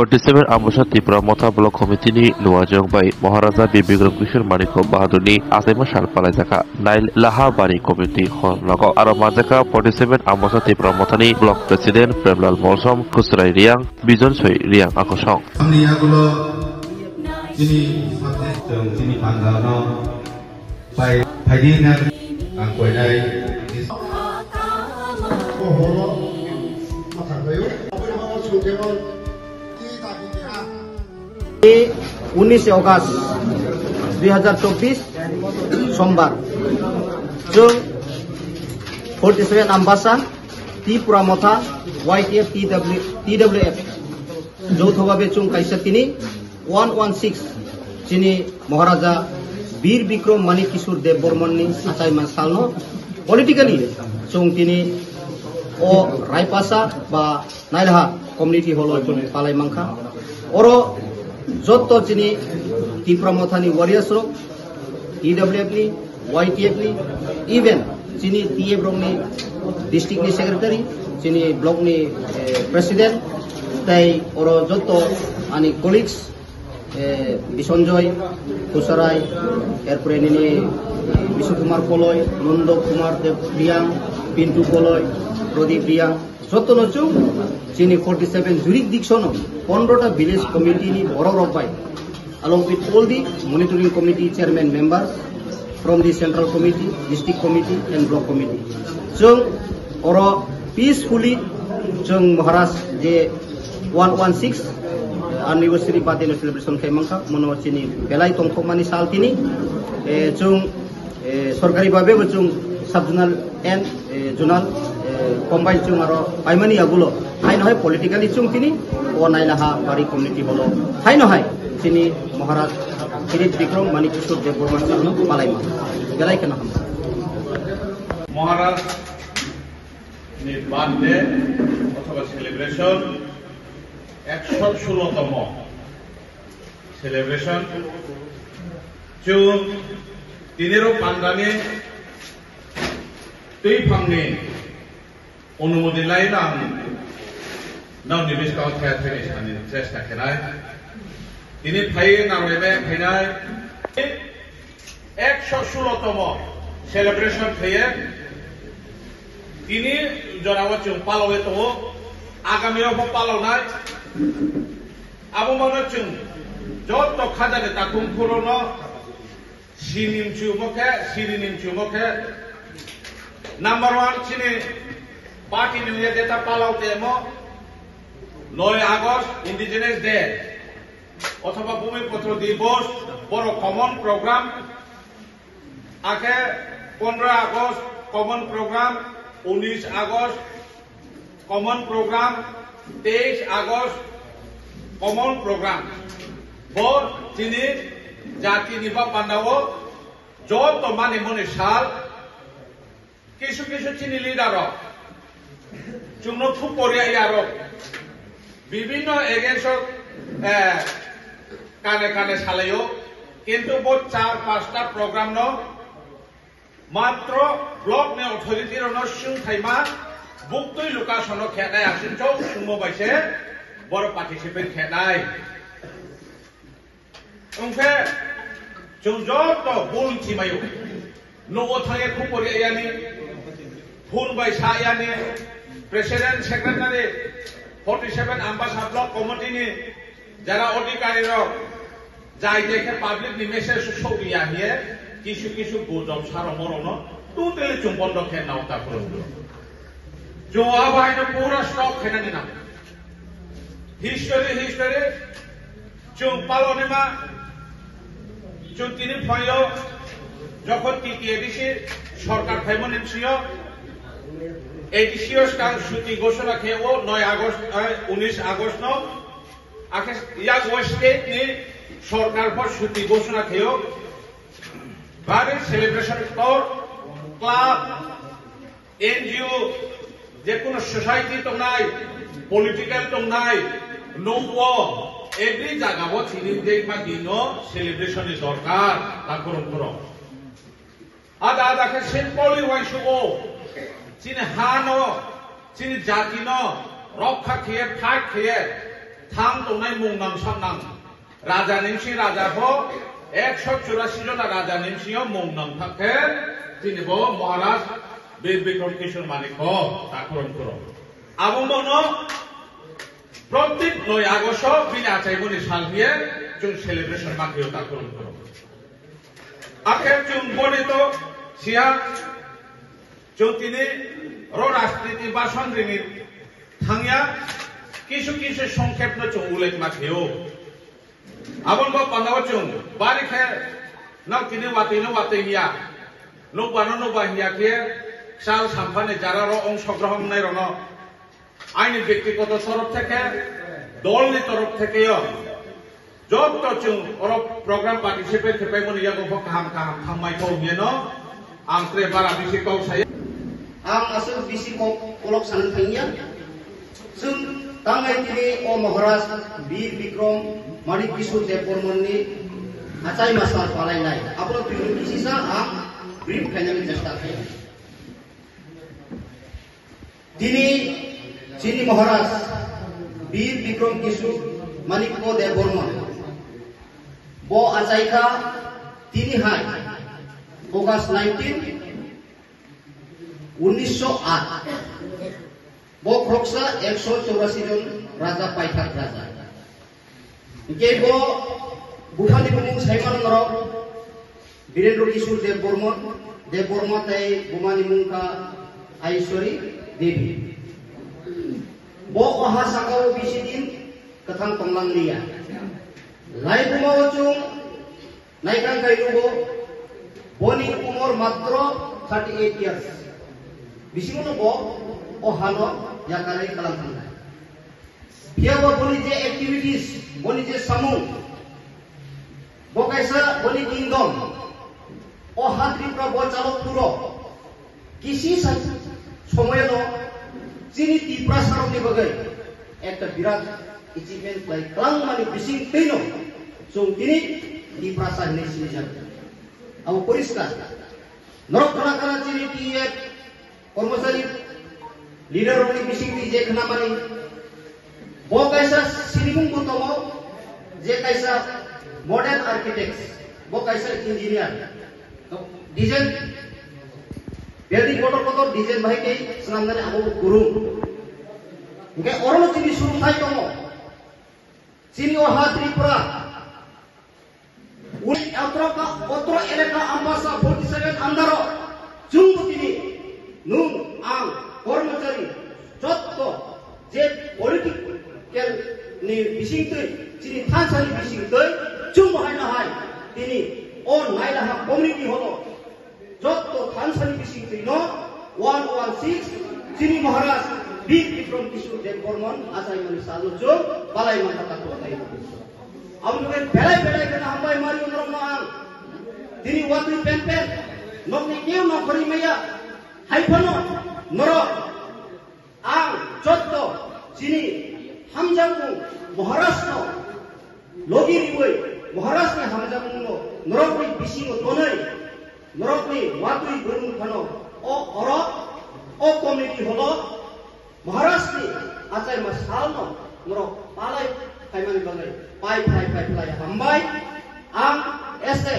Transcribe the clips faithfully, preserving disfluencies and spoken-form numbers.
Forty seven Ambasa Tipra Motha Block Committee ni Luajong bai Maharaja Bir Bikram Kishore Manikya Bahadur ni achaima sal palaijakha Nailaha Bari Community Hall nogo. Aro manjakha forty seven Ambasa Tipra Motha ni Block President Premlal Molsom, Khusrai Riang, Bijon Soi Riang a kosong. Amni yagulo chini, chini pandano Pai, phaidi na ang koinai. Unis August dui hazar chobbish Sombar, chwng forty seven Ambasa, Tipra Motha, Y T F, T W, T W F, joutho bhabe chwng kaisa tini one one six chini Maharaja Bir Bikram Manik Kishore Dev Borman ni achaima salno politically chwng tini o Raipasa ba Nailaha Community Hall o chwng palai mankha. Oro jotto chini Tipra Motha ni warriors rok, T W F ni, Y T F ni, even chini T F rok ni district ni secretary, chini block ni, eh, president, tei oro jotto ani colleagues, eh, Bisonjoy Kusarai, erpore nini, eh, Bishu Kumar Koloi, Nondo Kumar Dev Riang, Pintu Koloi, Pradip Riang, jotto no chwng chini forty seven jurisdiction o pondro ta village committee ni borok rok bai, along with all the monitoring committee chairman members from the central committee, district committee and block committee. Chwng oro peacefully chwng Maharaj je one one six anniversary birthday no celebration khai mankha, mono chini belai tongthokmani sal tini. Eh, chwng, eh, sorkari babe bo chwng sub zonal and, eh, zonal, eh, combine chwng aro paimani yagulo haino hai politically chwng tini o Nailaha Bari Community Hall o haino hai chini Maharaj Kirit Bikram Manik Kishore Dev Borma chwngno palaima. Belai kheno hambai. Maharaj ni birthday othoba celebration ekshot sulo tomo celebration. Chwng tiniro pandani twi phangni onumoti laino ang nokni bwskango thaya thaya sani chesta khenai. Tini phai nanglaimaya phainai. Ekshot sulo tomo celebration khaiye. Tini jorao chwng palaiwi tongo. Agami o pho palainai. Abo mano chwng jotto khajani takhum phuru no sini mchumo khe, siri ni mchumo khe. Number one chini party ni ye deta palau temo. Noi August Indigenous Day. Othoba Bhumiputro Divos, boro common program. Akhe pondro August common program, unis August common program, teis August common program. Bo chini jati ni ba pandao joto mani moni sal. Kisu kisu chini leader rok chwngno thuk poriya ya rok bibinno against o, eh, kane kane salaio, kintu bo char pasta program no matro block ni authority rok no swngthaima buktwi lukasono khenai aswk chok swngmo bai se boro participate khenai. Wngkhe chwng joto bul chimaio. Nogo thangya khupor yani, phone bai sa yani, president, secretary, forty seven Ambasa block committee ni jara adhikari rok jai jai khe public ni message sok ya hiye kisu kisu gujok saro morono totally chwng bondo khe nao ta phuru. Chwng abai no pura stop khainani na. History, history. Chwng palonima, chwng tini phaio, jokhon T T A D C sorkar phaimani bisingo, A D C o swkang suti ghosona khe o noi August, eh, unis August no, akhe yak o state ni sorkar pho suti ghosona khe o, bari celebration tor, club, N G O, je kono society tongnai, political tongnai, nungbo every jaga bo chini tei ma dino celebration ni dorkar, ta khorok khorok. Ada ada khe simple ni uaisugo, chini ha no, chini jati no, rokha khiye, fight khiye, Thang tongnai mung nang sak nang. Raja ni bisi raja pho ekso churasi jona raja ni bisingo mung nang thak khe chini bo Maharaj Bir Bikram Kishore Manik pho ta khurung khurung. Abo bono protik noi August o bini achaimoni sal hiye chwng celebration ma khe ta khurung khurung. Akhe chwng boni to siya chwng tini ro rajniti basan ringni thangya kisu kisu songkhep no chwng ullekh ma khe o. Aboni bo pandao chwng bari khe nok tini watwi no watwi hiya, nokba no nokba hiya khe sal samphani jara ro ongsogrohon nai rono aini byaktigoto torof theke, dolni torof theke yo jotto chwng oro program participate khe paimani yago bo kaham kaham thangmai kho hiya no ang tre bara bisi kok saya. Ang aswk bisi kok kolok sanwi thangya. Chwng tangai tini o Maharaj Bir Bikram Manik Kishore Debbarman ni achai masa palai nai. Abono twi kisisa ang brief khainani chesta khainai. Tini chini Maharaj Bir Bikram Kishore Manik Debbarman bo achai kha tini hai August nineteen, unnisho aat. Bo khoroksa ekso chorasi jon raja paithak raja. Hingke bo buphani bumung saiman norok Birendra Kishore Debbarma, Debbarma tei bumani mung kha Aishwari Devi. Bo oha sakao bisi din kwthang tonglang liya. Lai buma o chwng Naikang kailugo, boni umor matro thirty eight years. Bisingono bo o hano yakarwi kalam thangnai. Phiya bo boni je activities, boni je samung, bo kaisa boni kingdom, o ha Tripura bo chalok puro. Kisi sa somoyano chini Tiprasa rokni bagwi ekta birat achievement khlai kwlangmani bising twino chwng tini Tiprasa hinwi sinijak. Abo poriskar. Norok khna khna chini T F kormochari leader rokni bising twi je khnamani Bo kaisa sinimung bo tongo, je kaisa modern architects, bo kaisa engineer. To design, building kotor kotor design bahai khe swnamnani abo bo kwrwng. Hingke orono chini surumthai tongo. Chini o ha Tripura, Uni otro ka, otro elaka Ambasa forty seven andaro chwngbo tini nwng ang kormochari jotto je political ni bisingtwi chini thansani bisingtwi chwngbo haino hai tini o nailaha community holo jotto thansani bisingtwi no one one six chini Maharaj Bir Bikram Kishore Debbarman achaimani salno chwng palai manta ta kwlai. Aboni bagwi belai belai kheno hambai mari norokno ang. Tini watwi pen pen nokni keu nongkhorwi maya. Hai phano norok ang jotto chini hamjakmung Maharajno logi riwi Maharajni hamjakmungno norokni bisingo tonwi norokni watwi bwrwng phano o oro o committee holo Maharajni achaima salno norok palai phaimani bagwi pai phlai pai phlai hambai. Ang S A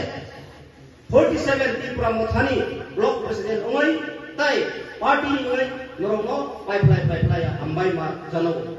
forty seven Tipra Mothani block president wngwi tei party wngwi norokno pai phlai pai phlai hambai ma jano.